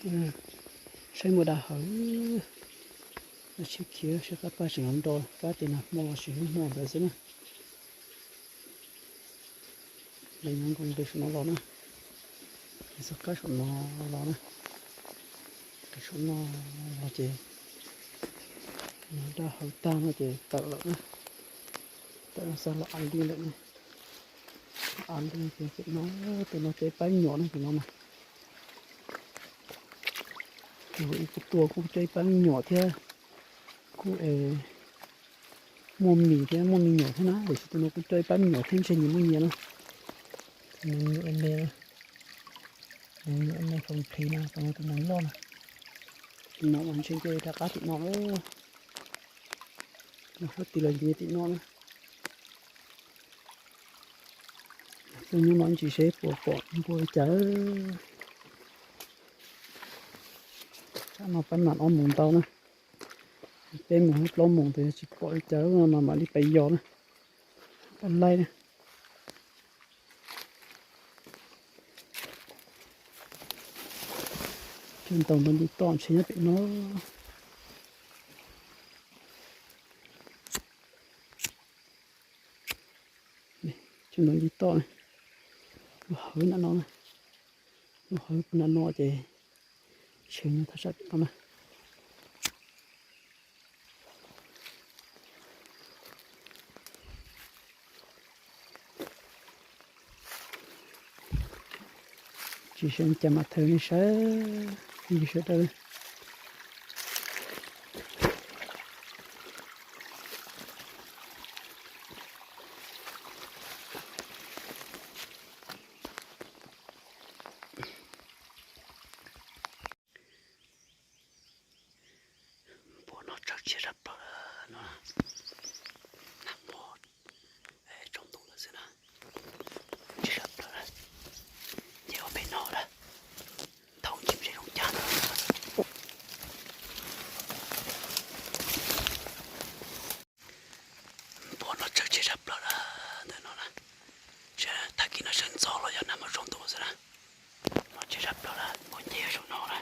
Saib muaj dab hawv, sib khiav sib qab paj tseem los nrog kab ces nag hmo los sis hnub hmo ntawd xwb na. Lawv nyob nkoos nqis saum no los na, nqis txoj kab saum no los na, nqis saum no los ces dab hawv tag no ces tawm lawm na, tawm no xa los av li lawm na, av li ces pem no, tus no cov ib pab me nyuam na, tus no na. Tus ib kuj tuaj kuj coj ib pab me nyuam thiab, kuj es muaj mis thiab muaj me nyuam thiab na, tiam sis tus no kuj coj ib pab me nyuam thiab ntshe nyias muaj nyias na. Tus no me nyuam me, me nyuam me hloov plhis na, tus no tus nees loj na. Tus no mas ntshe nce rov qab tim no lawm, no sab tid los nce tim no na. Tuaj nyob no ntsis seb puas pom npua li cas. Tsam no pab nam ob moos ntau na, peb moos plaub moos tes tsis pom li cas no mas mam li pais yos na, pab laij na. Coj ntaus nrov nce toj ntshe nyob pem no. Coj ntaus nce toj, lub hawv nram no, lub hawv puag nram no ces tsheb nyob thaj tsam pem no na. Tsis saib cas mas thaij nej saib, sawv daws. Npua no tsawg tshiab zaj plaws no, nag hmo tsaus ntuj lawm xwb na, tshiab zaj plaws, nce ob peb no lawm, thaum nce ze zoo cas na. Npua no tsawg tshiab zaj plaws lawm ntawm no na, tag kis no sawv ntxov los yog nag hmo tsaus ntuj xwb na. No tshiab zaj plaws lawm, npua nce saum no na.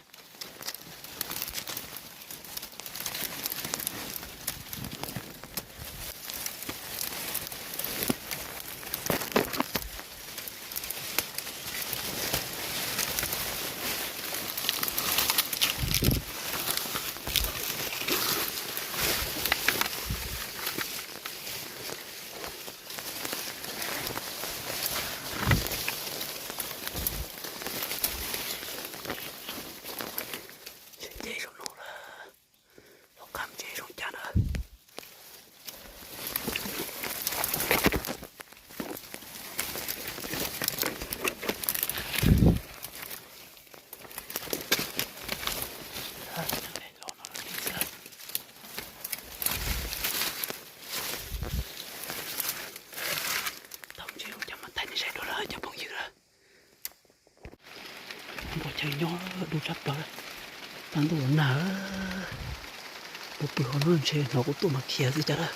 Nce saum no lawm, los qab ntshe zoo cas na. Thaum ntshe zoo cas mas thaij nej saib dua lawm cov phooj ywg lawm. Npua chaw nyob dub tshaj plaws, tag ntuj los nag, npua pw hauv no ntshe hnov kuv tuaj mas khiav xwb cas lawm.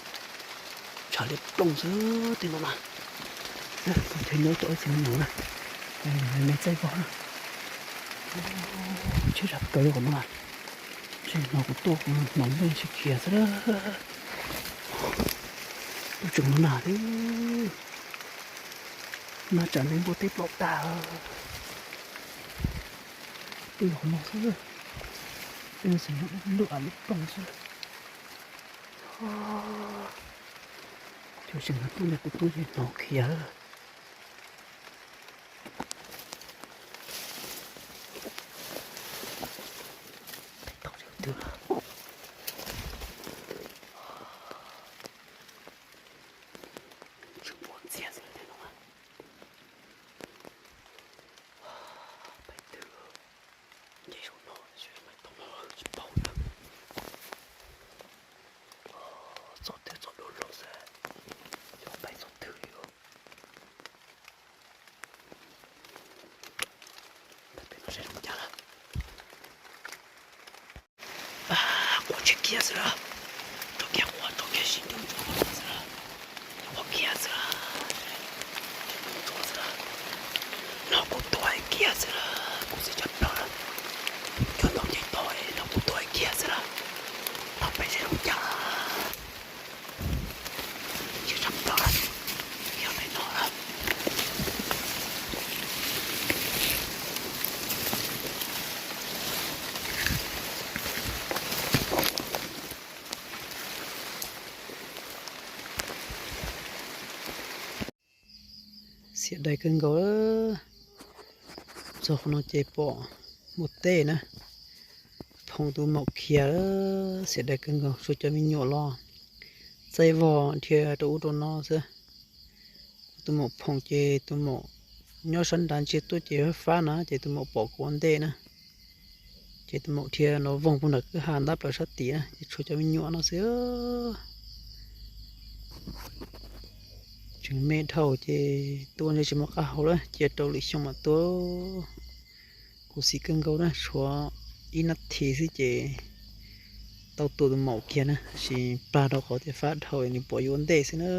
Tshav liab ploog xwb tej no na. Npua chaw nyob cov ib txiv me nyuam na, me txaij vog na. Tshiab zaj plaws li qhov no, ntshe hnov kuv tuaj kuv hnov npej ntshe khiav xwb. Ntuj tseem los nag thiab, nag tsam ne npua teb plaum tag. Tej qhov no xwb, tej no xwb ntuj av liab ploog xwb. Cov tseem no tuaj ne kuv tuaj ces hnov khiav. Tau tseem twg lawm. Tsis pom ntxiag xwb li no. Peb twg nce saum no, tsis paub na. Txoj twg txoj dub lug xwb, yog peb txoj twg li os. Peb no seb zoo cas lawm. Quaj tseg kiag xwb lawm. Rau kiag quaj, rau kiag sib nrug ntsuag xwb lawm. Quaj kiag xwb lawm. Ntsuag xwb lawm. No kuv tuag kiag xwb lawm, kuv txiv tshav plaws lawm. Dai kawg nkaus. Txog qhov no ces pom muaj teb na, phoom tus maum khiav, xiam dai kawg nkaus, tshuav cov me nyuam los txaij vog dhia rau ub rau no xwb. Tus maum phoom ces tus maum nyob sab nrad ntsia tuaj ces fab fab na, ces tus maum pom kuv ua ntej na, ces tus maum dhia no voog puag nram kwj ha ntab plaws sab tid na, ces tshuav cov me nyuam no xwb. Tseem me dhau ces tua ntshe tsis muaj qab hau lawm, cia rau lwm xyoo mam tua. Khuv xim kawg nkaus na, tshuav ib nab thi xwb ces tau tua tus maum kiag na, tab sis plag rau qhov tias fab dhau nws pom yuav ua ntej xwb na.